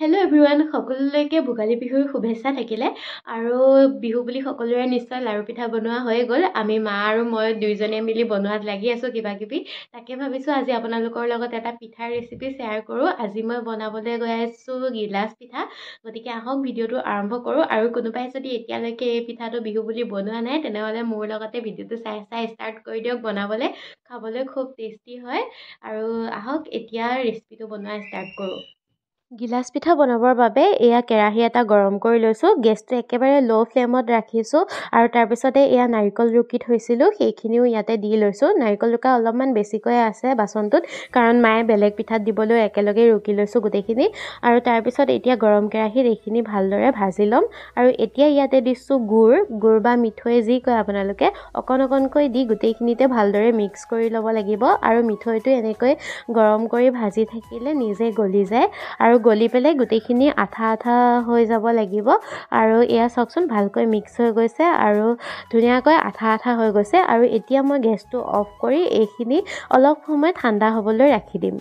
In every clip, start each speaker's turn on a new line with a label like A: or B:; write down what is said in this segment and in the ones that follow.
A: Hello' everyone, সকলোলৈকে ভোগালী বিহুৰ শুভেচ্ছা থাকিলে। আৰু বিহু বুলি সকলোৰে নিশ্চয় লাড়ু পিঠা বনোৱা হৈয়ে গ'ল। আমি মা আৰু মই দুইজনীয়ে মিলি বনোৱাত লাগি আছোঁ কিবা কিবি। তাকে ভাবিছোঁ আজি আপোনালোকৰ লগত এটা পিঠাৰ ৰেচিপি শ্বেয়াৰ কৰোঁ। আজি মই বনাবলৈ গৈ আছোঁ গিলাচ পিঠা। গতিকে আহক ভিডিঅ'টো আৰম্ভ কৰোঁ। আৰু কোনোবাই যদি এতিয়ালৈকে এই পিঠাটো বিহু বুলি বনোৱা নাই, তেনেহ'লে মোৰ লগতে ভিডিঅ'টো চাই চাই ষ্টাৰ্ট কৰি দিয়ক বনাবলৈ। খাবলৈ খুব টেষ্টি হয়। আৰু আহক এতিয়া ৰেচিপিটো বনোৱা ষ্টাৰ্ট কৰোঁ। গিলাচ পিঠা বনাবৰ বাবে এয়া কেৰাহী এটা গৰম কৰি লৈছোঁ। গেছটো একেবাৰে ল' ফ্লেমত ৰাখিছোঁ। আৰু তাৰপিছতে এয়া নাৰিকল ৰুকি থৈছিলোঁ, সেইখিনিও ইয়াতে দি লৈছোঁ। নাৰিকল ৰুকা অলপমান বেছিকৈ আছে বাচনটোত, কাৰণ মায়ে বেলেগ পিঠাত দিবলৈ একেলগে ৰুকি লৈছোঁ গোটেইখিনি। আৰু তাৰপিছত এতিয়া গৰম কেৰাহীত এইখিনি ভালদৰে ভাজি ল'ম। আৰু এতিয়া ইয়াতে দিছোঁ গুড়, গুড় বা মিঠৈ যি কয় আপোনালোকে, অকণ অকণকৈ দি গোটেইখিনিতে ভালদৰে মিক্স কৰি ল'ব লাগিব। আৰু মিঠৈটো এনেকৈ গৰম কৰি ভাজি থাকিলে নিজে গলি যায় আৰু গলি পেলাই গোটেইখিনি আঠা আঠা হৈ যাব লাগিব। আৰু এয়া চাওকচোন, ভালকৈ মিক্স হৈ গৈছে আৰু ধুনীয়াকৈ আঠা আঠা হৈ গৈছে। আৰু এতিয়া মই গেছটো অফ কৰি এইখিনি অলপ সময় ঠাণ্ডা হ'বলৈ ৰাখি দিম।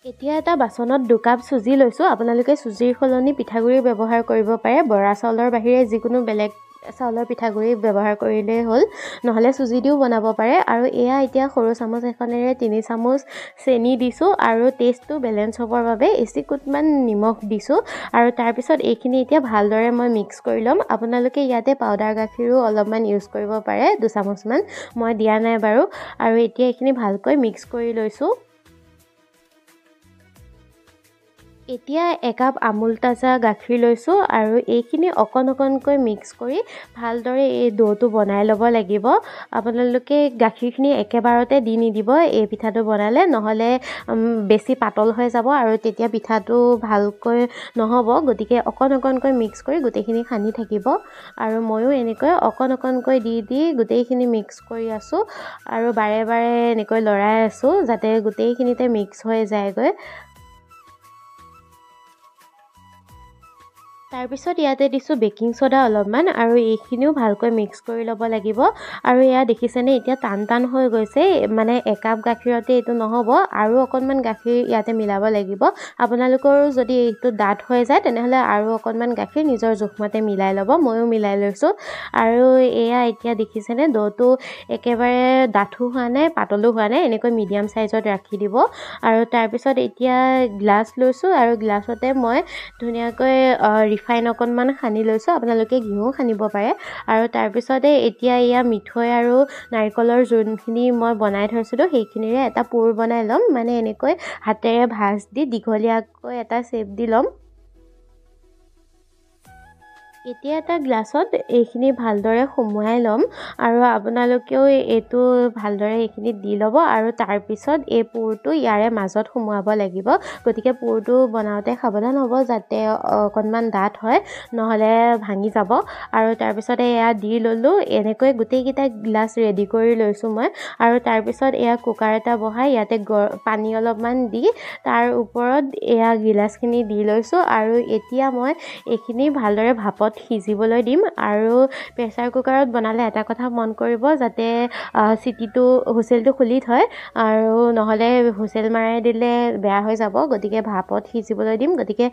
A: এতিয়া এটা বাচনত 2 কাপ চুজি লৈছোঁ। আপোনালোকে চুজিৰ সলনি পিঠাগুড়ি ব্যৱহাৰ কৰিব পাৰে। বৰা চাউলৰ বাহিৰে যিকোনো বেলেগ চাউলৰ পিঠাগুড়ি ব্যৱহাৰ কৰিলেই হ'ল, নহ'লে চুজি দিও বনাব পাৰে। আৰু এয়া এতিয়া সৰু চামুচ এখনেৰে 3 চামুচ চেনি দিছোঁ আৰু টেষ্টটো বেলেঞ্চ হ'বৰ বাবে এচিকুটমান নিমখ দিছোঁ। আৰু তাৰপিছত এইখিনি এতিয়া ভালদৰে মই মিক্স কৰি ল'ম। আপোনালোকে ইয়াতে পাউদাৰ গাখীৰো অলপমান ইউজ কৰিব পাৰে, 2 চামুচমান। মই দিয়া নাই বাৰু। আৰু এতিয়া এইখিনি ভালকৈ মিক্স কৰি লৈছোঁ। এতিয়া একাপ আমুল তাজা গাখীৰ লৈছোঁ আৰু এইখিনি অকণ অকণকৈ মিক্স কৰি ভালদৰে এই ড'টো বনাই ল'ব লাগিব। আপোনালোকে গাখীৰখিনি একেবাৰতে দি নিদিব এই পিঠাটো বনালে, নহ'লে বেছি পাতল হৈ যাব আৰু তেতিয়া পিঠাটো ভালকৈ নহ'ব। গতিকে অকণ অকণকৈ মিক্স কৰি গোটেইখিনি সানি থাকিব। আৰু ময়ো এনেকৈ অকণ অকণকৈ দি দি গোটেইখিনি মিক্স কৰি আছোঁ আৰু বাৰে বাৰে এনেকৈ লৰাই আছোঁ, যাতে গোটেইখিনিতে মিক্স হৈ যায়গৈ। তাৰপিছত ইয়াতে দিছোঁ বেকিং ছ'ডা অলপমান আৰু এইখিনিও ভালকৈ মিক্স কৰি ল'ব লাগিব। আৰু এয়া দেখিছেনে, এতিয়া টান টান হৈ গৈছে। মানে একাপ গাখীৰতে এইটো নহ'ব, আৰু অকণমান গাখীৰ ইয়াতে মিলাব লাগিব। আপোনালোকৰো যদি এইটো ডাঠ হৈ যায়, তেনেহ'লে আৰু অকণমান গাখীৰ নিজৰ জোখমতে মিলাই ল'ব। ময়ো মিলাই লৈছোঁ। আৰু এয়া এতিয়া দেখিছেনে, ড'টো একেবাৰে ডাঠো হোৱা নাই, পাতলো হোৱা নাই, এনেকৈ মিডিয়াম চাইজত ৰাখি দিব। আৰু তাৰপিছত এতিয়া গ্লাছ লৈছোঁ আৰু গ্লাছতে মই ধুনীয়াকৈ ৰিফাইন অকণমান সানি লৈছোঁ। আপোনালোকে ঘিউও সানিব পাৰে। আৰু তাৰপিছতে এতিয়া এয়া মিঠৈ আৰু নাৰিকলৰ যোনখিনি মই বনাই থৈছিলোঁ, সেইখিনিৰে এটা পুৰ বনাই ল'ম। মানে এনেকৈ হাতেৰে ভাঁজ দি দীঘলীয়াকৈ এটা শ্বেপ দি ল'ম। এতিয়া এটা গ্লাছত এইখিনি ভালদৰে সুমুৱাই ল'ম আৰু আপোনালোকেও এইটো ভালদৰে এইখিনি দি ল'ব। আৰু তাৰপিছত এই পুৰটো ইয়াৰে মাজত সুমুৱাব লাগিব। গতিকে পুৰটো বনাওঁতে সাৱধান হ'ব, যাতে অকণমান ডাঠ হয়, নহ'লে ভাঙি যাব। আৰু তাৰপিছতে এয়া দি ল'লোঁ। এনেকৈ গোটেইকেইটা গ্লাছ ৰেডি কৰি লৈছোঁ মই। আৰু তাৰপিছত এয়া কুকাৰ এটা বহাই ইয়াতে পানী অলপমান দি তাৰ ওপৰত এয়া গিলাচখিনি দি লৈছোঁ। আৰু এতিয়া মই এইখিনি ভালদৰে ভাপত সিজিবলৈ দিম। আৰু প্ৰেছাৰ কুকাৰত বনালে এটা কথা মন কৰিব, যাতে চিটিটো হুইচেলটো খুলি থয়, আৰু নহ'লে হুইচেল মাৰাই দিলে বেয়া হৈ যাব। গতিকে ভাপত সিজিবলৈ দিম, গতিকে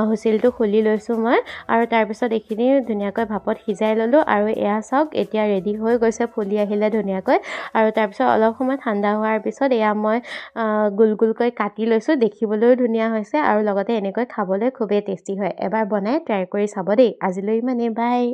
A: হুইচেলটো খুলি লৈছোঁ মই। আৰু তাৰপিছত এইখিনি ধুনীয়াকৈ ভাপত সিজাই ল'লোঁ। আৰু এয়া চাওক, এতিয়া ৰেডি হৈ গৈছে, ফুলি আহিলে ধুনীয়াকৈ। আৰু তাৰপিছত অলপ সময় ঠাণ্ডা হোৱাৰ পিছত এয়া মই গোল গোলকৈ কাটি লৈছোঁ। দেখিবলৈও ধুনীয়া হৈছে আৰু লগতে এনেকৈ খাবলৈ খুবেই টেষ্টি হয়। এবাৰ বনাই ট্ৰাই কৰি চাব দেই। আজিলৈ ইমানেই, বাই।